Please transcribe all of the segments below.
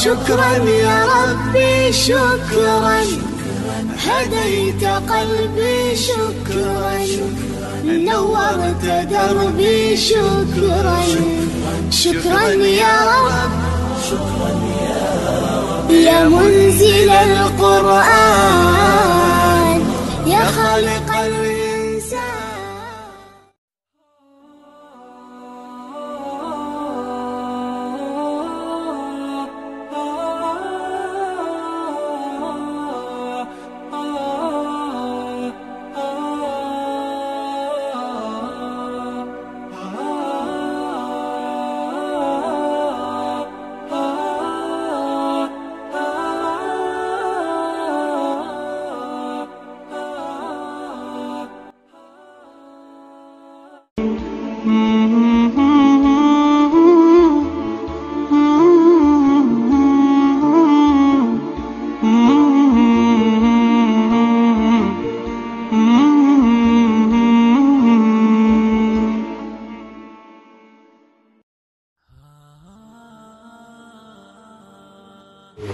شكرا يا ربي شكرا، هديت قلبي شكرا، نورت دربي شكرا، شكرا يا رب يا منزل القرآن يا خالق الإنسان.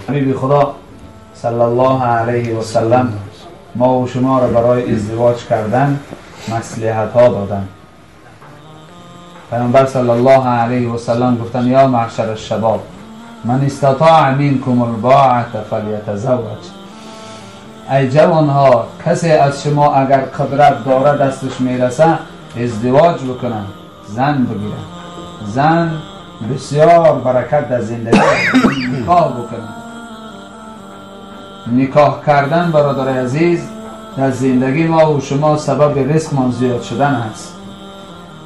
حبیب خدا صلی الله علیه و سلم ما و شما را برای ازدواج کردن مصلحت ها دادن. پیامبر صلی الله علیه و سلم گفتن یا معشر الشباب من استطاع منکم الباعة فلیتزوج. ای جوان ها، کسی از شما اگر قدرت داره دستش میرسه ازدواج بکنن، زن بگیرن. زن بسیار برکت در زندگی، نکاح بکنن. نکاح کردن برادر عزیز در زندگی ما و شما سبب رزق ما زیاد شدن هست.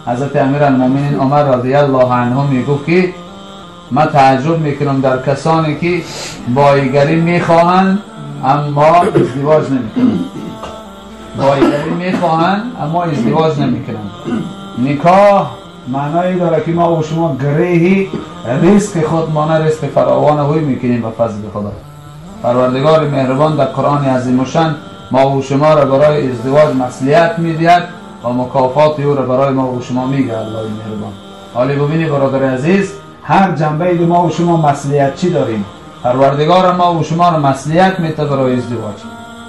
حضرت امیرالمومنین عمر رضی الله عنه میگفت که من تعجب میکنم در کسانی که بایگری میخواهند اما ازدواج نمیکنند. بایگری میخواهند اما ازدواج نمیکنند. نکاح معنایی داره که ما و شما گرهی رزق خود مانه رزق فراوان هوی میکنیم به فضل خدا. پروردگار مهربان در قرآن عظیم الشان ما و شما را برای ازدواج مصلحت میدهد و مکافات او را برای ما و شما میگه الله مهربان. حالی ببینی برادر عزیز، هر جنبه ما و شما مصلحت چی داریم؟ پروردگار ما و شما را مصلحت میده برای ازدواج.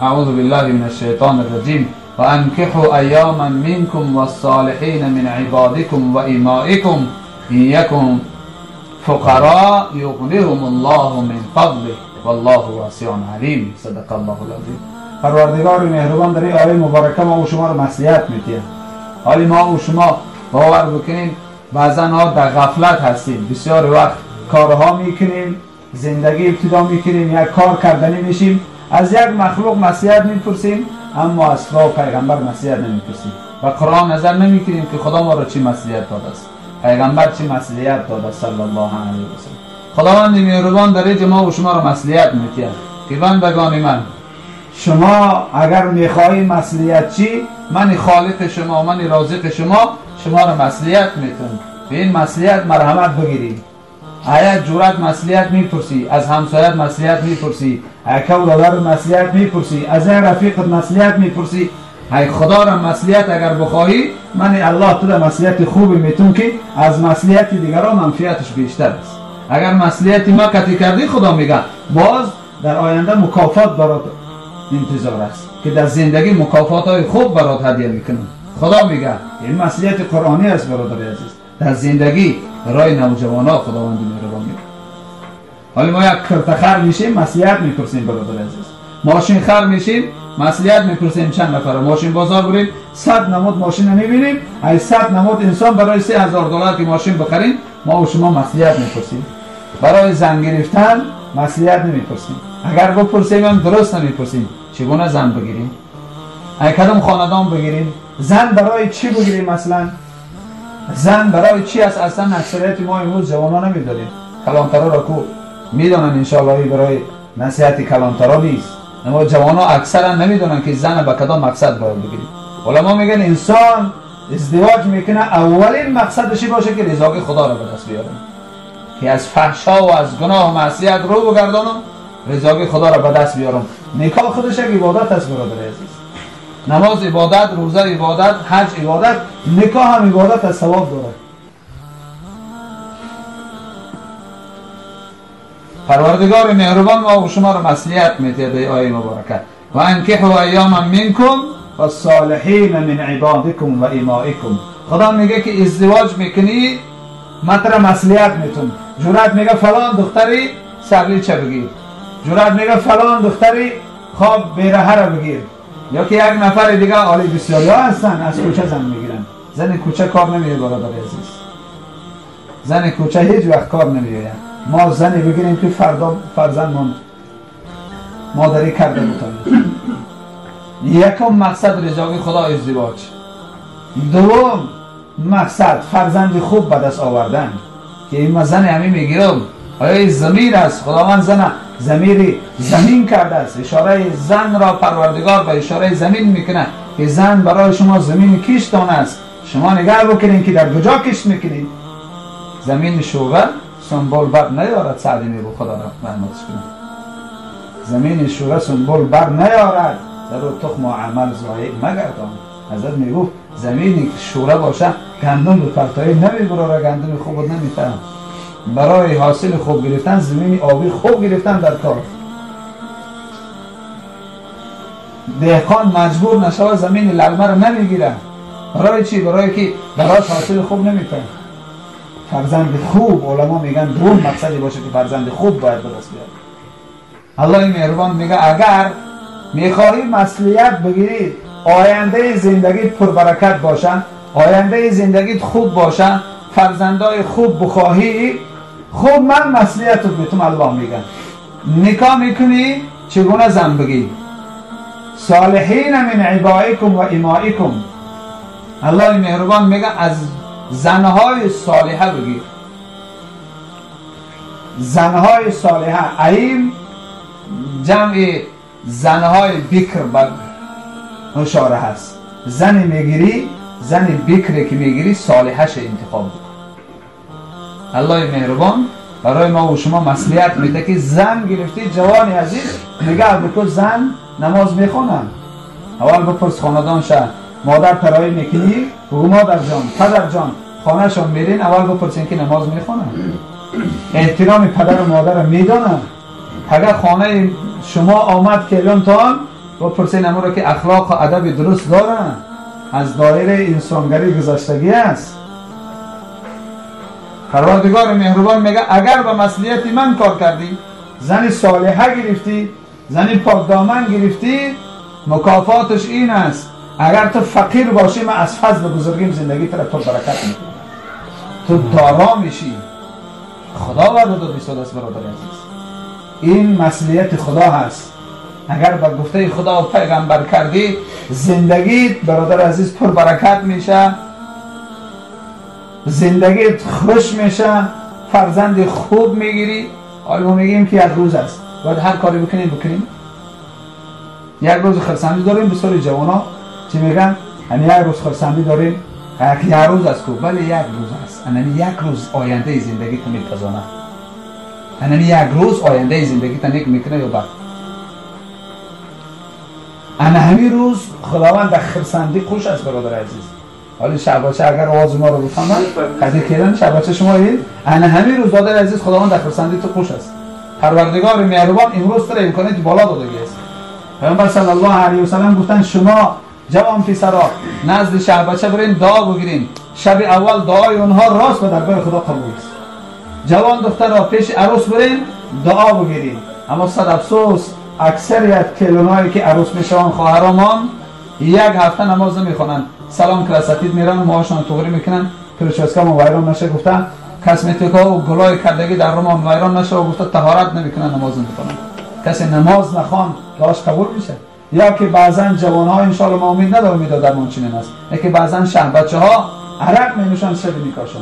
اعوذ بالله من الشیطان الرجیم و انکحوا ایاما منکم والصالحین من عبادکم و امائکم ان یکن فقراء یغنیهم الله من فضله والله واسع علیم. صدق الله العظیم. پروردگار مهربان در این آیه مبارکه ما و شما را مصلحت میده. حالی ما و شما باور بکنیم بعضا ها در غفلت هستیم، بسیار وقت کارها میکنیم، زندگی ابتدا میکنیم، یک کار کردنی میشیم، از یک مخلوق مصلحت میپرسیم اما از خدا و پیغمبر مصلحت نمیپرسیم و قرآن نظر نمیکنیم که خدا ما را چی مصلحت داده است، پیغمبر چی مصلحت داده است صلی الله علیه و سلم. خداوند مهربان در اینجا ما و شما را مصلحت میده که بندگان من، شما اگر میخواهی مصلحت چی، من خالق شما، من رازق شما، شما را مصلحت میتونم. به این مصلحت مرحمت بگیرید. ایا جورت مصلحت میپرسی، از همسایت مصلحت میپرسی، اکا برادر مصلحت میپرسی، از رفیقت مصلحت میپرسی، ای خدا را مصلحت اگر بخواهی، من الله تو را مصلحت خوبی میتون که از مصلحت دیگران منفعتش بیشتر است. اگر مصلحت ما کتی کردی، خدا میگه باز در آینده مکافات برات انتظار است که در زندگی مکافات های خوب برات هدیه میکنم. خدا میگه این مصلحت قرآنی است برادر عزیز. در زندگی برای نوجوان ها خداوند مهربان میگه. حالا ما یک کرته خر میشیم مصلحت میپرسیم برادر عزیز، ماشین خر میشیم مصلحت میپرسیم چند نفر ماشین بازار بریم 100 نمود ماشین رو میبینیم، از 100 نمود انسان برای $3000 که ماشین بخریم ما و شما مصلحت میپرسیم. برای زن گرفتن مصلحت نمیپرسیم، اگر بپرسیم هم درست نمیپرسیم. چگونه زن بگیریم؟ اگه کدام خاندان بگیریم؟ زن برای چی بگیریم؟ مثلا زن برای چی است؟ اصلا اکثریت ما امروز جوانان نمیدونیم. کلانترا را کو میدونن انشاءالله، برای نصیحت کلانترا نیست، اما جوانان اکثرا نمیدونن که زن به کدام مقصد باید بگیریم. علما میگن انسان ازدواج میکنه اولین مقصدش باشه که رضای خدا را به دست بیاره، که از فحشا و از گناه و معصیت رو بگردانم، رضای خدا را به دست بیارم. نکاح خودش یک عبادت است برادر عزیز. نماز عبادت، روزه عبادت، حج عبادت، نکاح هم عبادت است، ثواب داره. پروردگار مهربان ما و شما را مسئولیت میده در آیه مبارکه و انکحوا ایاما منکم والصالحین من عبادکم و امائکم. خدا میگه که ازدواج میکنی من مسئولیت میتون. جرأت میگه فلان دختری سرلیچه بگیر، جرأت میگه فلان دختری خواب بیرهه را بگیر، یا که یک نفر دیگه عالی بسیاری ها هستن از کوچه زن میگیرن. زن کوچه کار نمیده برادر عزیز، زن کوچه هیچ وقت کار نمیده. ما زنی بگیریم که فردا فرزندمان مادری کرده بتانیم. یکم مقصد رضای خدا ازدواج، دوم مقصد فرزند خوب به دست آوردن که این ما زن همین میگیرم. آیا این ضمیر است؟ خداوند زن ضمیری زمین کرده است. اشاره زن را پروردگار به اشاره زمین میکنه که زن برای شما زمین کشتان است، شما نگاه بکنین که در کجا کشت میکنین. زمین شوره سنبول بر نیارد، سعدی میگو خدا رحمتش کنه. زمین شوره سنبول بر نیارد، در او تخم و عمل ضایع مگردان. حضرت میگفت زمینی که شوره باشه گندم به پرتایی نمیبراره، گندم خوب نمیتره. برای حاصل خوب گرفتن زمین آبی خوب گرفتن در کار. دهقان مجبور نشود زمین للمه رو نمیگیره. برای چی؟ برای که براش حاصل خوب نمیتره. فرزند خوب، علما میگن دوم مقصدی باشه که فرزند خوب باید به دست بیاد. الله مهربان میگه اگر میخواهی مسئولیت بگیری، آینده زندگیت پربرکت باشه، آینده زندگیت خوب باشه، فرزندای خوب بخواهی، خوب من مسئولیت رو بهتون الله میگم. نکاح میکنی چگونه زن بگی؟ صالحین من عبادکم و امائکم. الله مهربان میگه از زنهای صالحه بگیر. زنهای صالحه، ایم جمع زنهای بکر بر اشاره هست. زن میگیری، زن بکری که میگیری صالحش انتخاب بکن. الله مهربان برای ما و شما مسئولیت میده که زن گرفتی جوانی عزیز، نگاه بکن زن نماز میخونن، اول بپرس خاندان شه، مادر پرایی میکنی، بگو مادر جان پدر جان خانهشان میرین، اول بپرسین که نماز میخونن، احترام پدر و مادر رو میدانن. اگر خانه شما آمد که لنتان بپرسین امو رو که اخلاق و ادب درست دارن، از دایره انسانگری گذشتگی است. پروردگار مهربان میگه اگر به مسئولیت من کار کردی، زن صالحه گرفتی، زن پاک دامن گرفتی، مکافاتش این است اگر تو فقیر باشی من از فضل بزرگیم زندگی تو را پر برکت میکنم، تو دارا میشی. خدا وعده داده است برادر عزیز، این مسئولیت خدا هست. اگر به گفته خدا و پیغمبر کردی، زندگیت برادر عزیز پر برکت میشه، زندگیت خوش میشه، فرزند خوب میگیری. حالا ما میگیم که یک روز است، باید هر کاری بکنیم بکنیم. یک روز خرسندی داریم، بسیاری جوانا چی میگن؟ یعنی یک روز خرسندی داریم، یک روز است کو، ولی یک روز است. یعنی یک روز آینده زندگی تو میپزانه، یعنی یک روز آینده زندگی تو نیک میکنه یا بد. انا همین روز خداوند در خرسندی خوش است برادر عزیز. حالا شعباچه اگر آواز ما رو بفهمن قضیه کردن شعباچه شما اید. انا همین روز برادر عزیز خداوند در خرسندی تو خوش است. پروردگار مهربان امروز تو امکانات بالا دادگی است. پیامبر صلی الله علیه و سلم گفتن شما جوان پسرا نزد شعبچه برین دعا بگیرین، شب اول دعای اونها راست به درگاه خدا قبول است. جوان دخترها پیش عروس برین دعا بگیرین. اما صد افسوس اکثریت کلونایی که عروس میشوند خواهرمان یک هفته نماز نمیخوانند، سلام کلاساتید میرن، موهاشون تغری میکنن، پرچسکا وایران نشه گفتن، کسمتیکا و گلای کردگی در رومان وایران نشه و گفته طهارت نمیکنن، نماز نمیخوانن. کسی نماز نخوان دعاش قبول میشه. یا که بعضا جوانها ان شاء الله ما امید ندارم امید درمان چنین است، یکی بعضا شهر بچه ها عرق می نوشند شب نکاشون،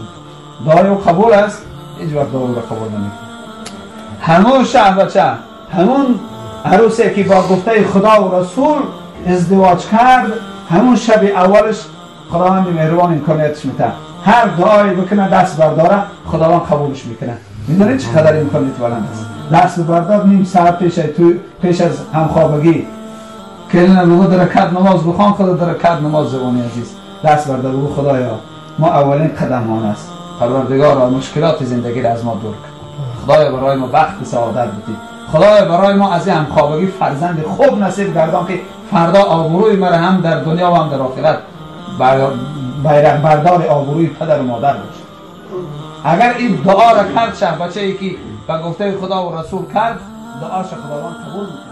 دعای او قبول است، هیچ وقت دعای او را قبول نمیکنه. همون شهر بچه، همون عروسی که با گفته خدا و رسول ازدواج کرد، همون شب اولش خداوند مهربان امکانیتش میده، هر دعایی بکنه دست برداره خداوند قبولش میکنه. میدونید چقدر امکانیت بلند است؟ دست بردار نیم ساعت پیش از همخوابگی کلینه بگو در رکعت نماز بخوان، خدا در رکعت نماز زبانی عزیز دست بردار بگو خدایا ما اولین قدم آن است، پروردگارا مشکلات زندگی را از ما دور کن. خدایا برای ما بخت سعادت بدی، خدایا برای ما از این همخوابگی فرزند خوب نصیب گردان که فردا آبروی مرا هم در دنیا و هم در آخرت بیرق بردار آبروی پدر و مادر باشه. اگر این دعا را کرد شه بچه ای که به گفته خدا و رسول کرد، دعاش خداوند قبول میکنه.